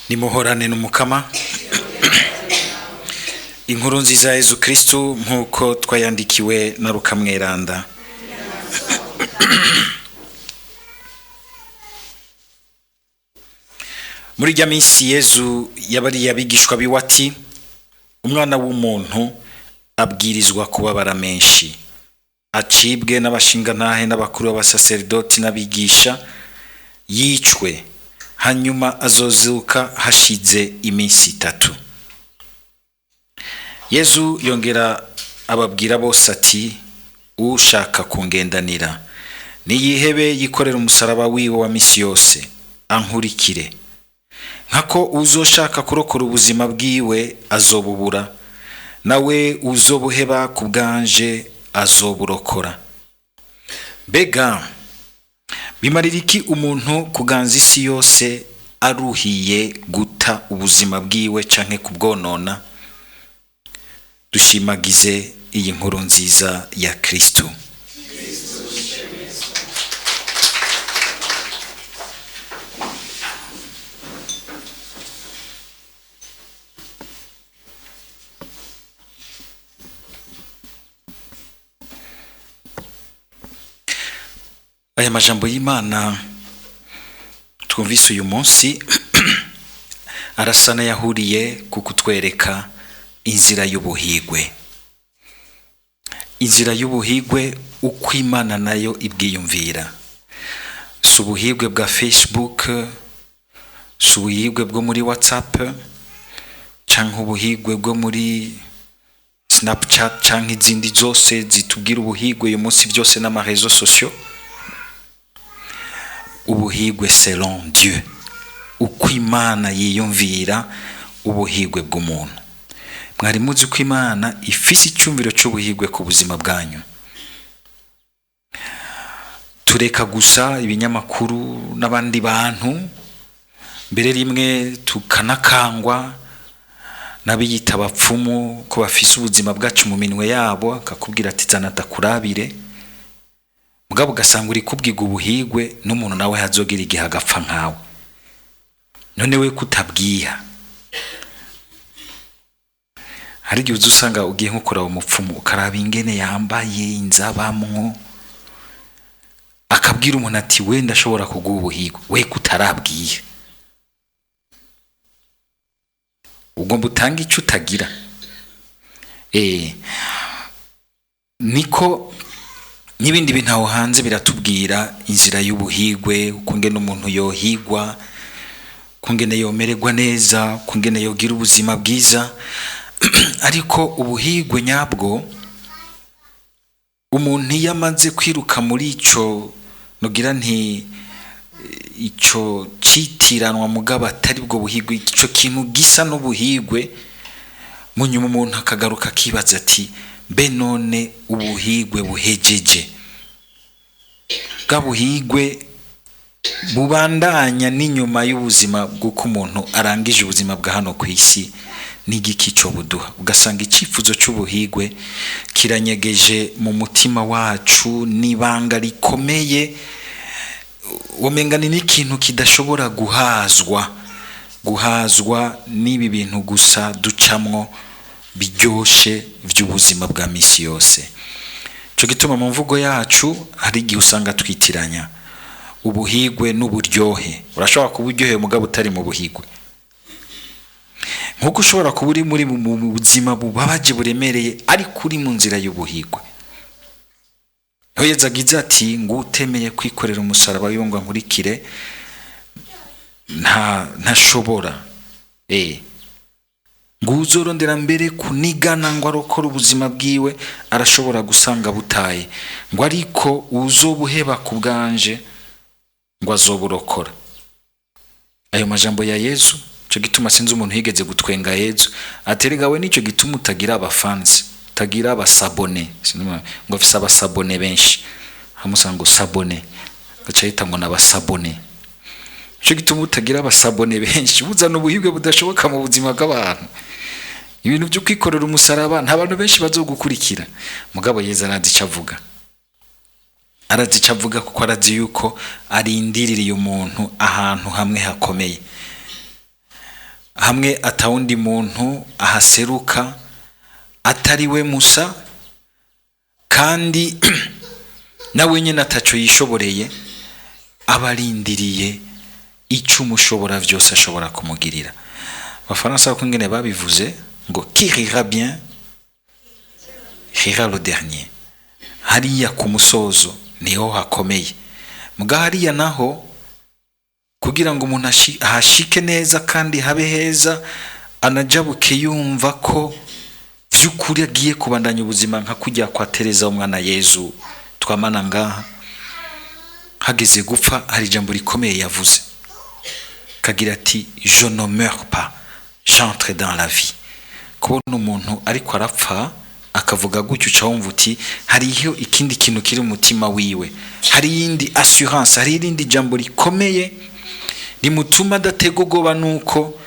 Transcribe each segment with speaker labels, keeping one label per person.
Speaker 1: Nimuhorane n'Umukama. Inkuru nziza ya Yezu Kristu nk'uko twayandikiwe na Luka Mweranda. Muri rya minsi Yezu yabariye abigishwa biwe ati: umwana w'umuntu abwirizwa kubabara menshi, acibwe n'abashingantahe n'abakuru b'abasaserdoti n'abigisha, yicwe, hanyuma azozuka hashize iminsi itatu. Yezu yongera ababwira bose ati: ushaka kungendanira niyihebe yikorera umusaraba wiwe wa misi yose ankurikire. Nkako uzoshaka kurokora ubuzima bwiwe azobubura, nawe uzobuheba ku bwanje azoburokora. Mbega bimarira iki umuntu kuganza isi yose aruhiye guta ubuzima bwiwe canke kubwonona? Dushimagize iyi nkuru nziza ya Kristo. Aya majambo y'Imana twumvise uyu munsi arasa n'ayahuriye ku kutwereka inzira y'ubuhigwe. Inzira y'ubuhigwe uko Imana nayo ibwiyumvira. Si ubuhigwe bwa Facebook, si ubuhigwe bwo muri WhatsApp, canke ubuhigwe bwo muri Snapchat canke izindi zose zitubwira ubuhigwe uyu munsi, byose n'ama réseaux sociaux. Ubuhigwe selon Dieu, uko Imana yiyumvira ubuhigwe bw'umuntu. Mwari muzi ko Imana ifise icyumviro cy'ubuhigwe ku buzima bwanyu? Tureka gusa ibinyamakuru n'abandi bantu, mbere rimwe tukanakangwa n'abiyita abapfumu ko bafise ubuzima bwacu mu minwe yabo, akakubwira ati zana ndakurabire, mugabo ugasanga uri kubwiga ubuhigwe n'umuntu nawe hazogira igihe agapfa nkawe. None we kutabwiha? Hari igihe uza usanga ugiye nko kuraba umupfumu, ukaraba ingene yambaye inzabamwo, akabwira umuntu ati we ndashobora kuguha ubuhigwe, we kutarabwiye. Ugomba utange icyo utagira. Niko n'ibindi bintu aho hanze biratubwira inzira y'ubuhigwe, ukungene umuntu yohigwa, ukungene yomererwa neza, ukungene yogira ubuzima bwiza. Ariko ubuhigwe nyabwo, umuntu iyo amaze kwiruka muri ico, nogira nti ico citiranwa mugabo atari bwo buhigwe, ico kintu gisa n'ubuhigwe, mu nyuma umuntu akagaruka akibaza ati mbe none ubuhigwe buhejeje? Bwa buhigwe bubandanya n'inyuma y'ubuzima bw'uko umuntu arangije ubuzima bwa hano ku isi, n'igiki cyo buduha? Ugasanga icyifuzo cy'ubuhigwe kiranyegeje mu mutima wacu, n'ibanga rikomeye, womenga ni n'ikintu kidashobora guhazwa n'ibi bintu gusa ducamwo biryoshe by'ubuzima bwa misi yose. Cyo gituma mu mvugo yacu hari igihe usanga twitiranya ubuhigwe n'uburyohe. Urashobora kuba uryohewe mugabo utari mu buhigwe, nkuko ushobora kuba uri muri mu buzima bubabaje buremereye ariko uri mu nzira y'ubuhigwe. Aho Yezu agize ati ngutemeye kwikorera umusaraba wiwe ngo ankurikire ntashobora. Nguzorondera mbere kunigana ngo arokore ubuzima bwiwe arashobora gusanga butaye, ngo ariko uzobuheba ku bwanje ngo azoburokora. Ayo majambo ya Yezu, cyo gituma sinzi umuntu yigeze gutwenga Yezu aterega we, nicyo gituma utagira abafansi, utagira abasabone, ngo afise abasabone benshi, hamusanga ngo sabone gaca yita ngo nabasabone. Cyo gituma utagira abasabone benshi, buzana ubuhigwe budashoboka mu buzima bw'abantu. Ibintu byo kwikorera umusaraba nta bantu benshi bazogukurikira. Mugabo Yezu arazi icyo avuga, arazi icyo avuga kuko arazi yuko arindiririye umuntu ahantu hamwe hakomeye. Hamwe atawundi muntu ahaseruka atari we musa, kandi nawe nyine ataco yishoboreye, aba arindiriye ico umushobora vyose ashobora kumugirira. Abafaransa bako ingene babivuze ngo "Qui rira bien rira le dernier." Hariya ku musozo niho hakomeye. Muga hariya naho, kugira ngo umuntu ahashike neza kandi habe heza, anajabuke yumva ko vy'ukuri agiye kubandanya ubuzima, nka kujya kwa Tereza umwana Yezu twamana ngaha, hageze gupfa hari ijambo rikomeye yavuze, kagira ati: "Je ne meurs pas, j'entre dans la vie." Kubona umuntu ariko arapfa akavuga gutyo, uca wumva uti hariho ikindi kintu kiri mu mutima wiwe, hari iyindi assurance, hari irindi jambo rikomeye rimutuma adategwa ubwoba nuko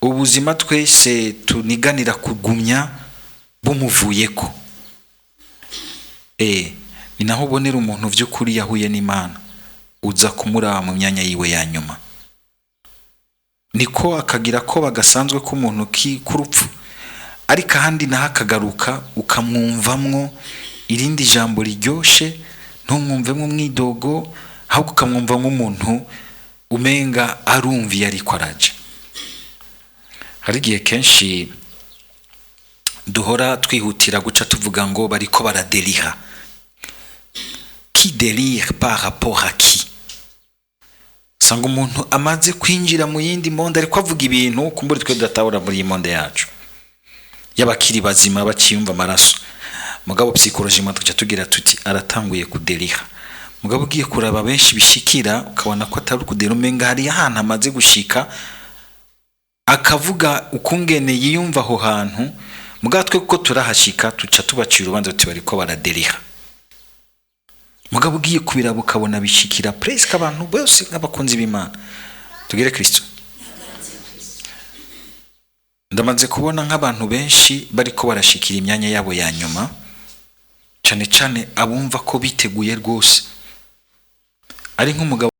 Speaker 1: ubuzima twese tuniganira kugumya bumuvuyeko. Ni naho ubonera umuntu vy'ukuri yahuye n'Imana, uza kumuraba mu myanya yiwe ya nyuma, niko akagira ko bagasanzwe k'umuntu k'urupfu, ariko ahandi naho akagaruka ukamwumvamwo irindi jambo riryoshe, ntumwumvemwo umwidogo, ahubwo ukamwumva nk'umuntu umenga arumviye ariko araja. Hari igihe kenshi duhora twihutira guca tuvuga ngo bariko baradelira. Qui délire par rapport à qui? Usanga umuntu amaze kwinjira mu yindi monde, ariko avuga ibintu kumbura twe tudatabura muri iyi monde yacu y'abakiri bazima baciyumva amaraso. Mugabo psychologiquement tuca tugira tuti aratanguye kudelira. Mugabo ugiye kuraba benshi bishikira, ukabona ko atari kudera, umenga hari ahantu amaze gushika akavuga ukungene yiyumva aho hantu. Mugabo twe kuko turahashika, tuca tubacira urubanza tuti bariko baradelira. Mugabo ugiye kubiraba ukabona bishikira presque abantu bose nk'abakunzi b'Imana. Tugire Kristo. Ndamaze kubona nk'abantu benshi bariko barashikira imyanya yabo ya nyuma, cane cane abumva ko biteguye rwose, ari nk'umugabo.